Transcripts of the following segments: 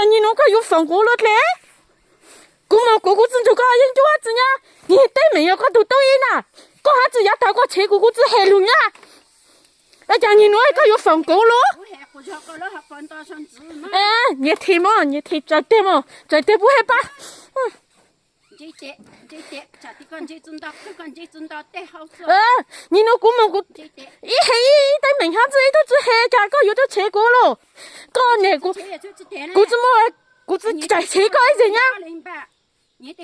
Nyuag nus koj yuav foom kuv los dle. Kuv mus kuv, kuv tsis nrug koj yeej ncuab tsis nyab. Niag teeb meem yog koj tug tub ib na. Koj hab tsis yav tag koj tshev kuv, kuv tsis hem lug nyab. Cas nyuag nus koj yuav foom kuv los? Niag thim mog, niag thim tsaws tiag mog, tsaws tiag puab hab pab. Nyuag nus kuv mus kuv ib hem ib teeb meem hab tsis ib tug tsis hem, cas koj yuav tuaj tshev kuv los? Koj niam, kuv tsis mus, kuv tsis txais tshev koj ib txhis nyab. Yog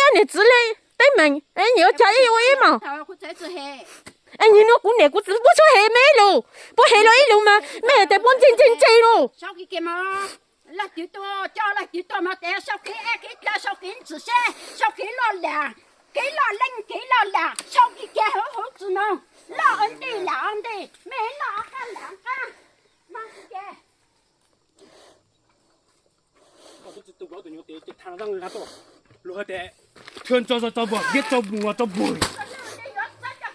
ib niam txiv li teeb meem, nyias ua cas ib ua ib mas. Es nyuag nus kuv niam kuv txiv puab tsuas hem mej ib lus, puab hem los ib lus mas mej has tas puab ntse ntse ntse lus. Koj tub tsi tu koj tus nyuag tes ces thaaj tau, luag has tas thua tso tso tso npog, ntiab tso mus tso npog.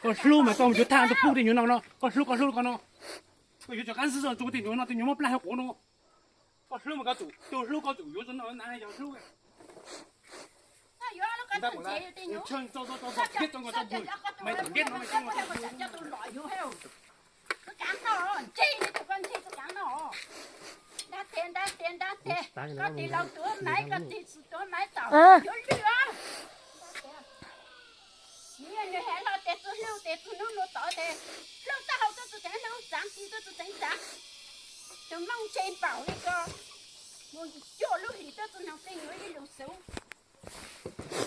Koj hlub mas koj yuav thaaj tau pub tej nyuag no no, koj hlub koj hlub koj no. Koj yuav cov kab xwb tso tus nyuag no, tus nyuag mob plab hauv quav no. Koj hlub mas koj tsum, tus hlub koj tsum yuav tso no na, yog hlub.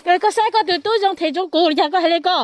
Koj saib koj tus tub zoo them zoo kuv, cas koj hais li ko?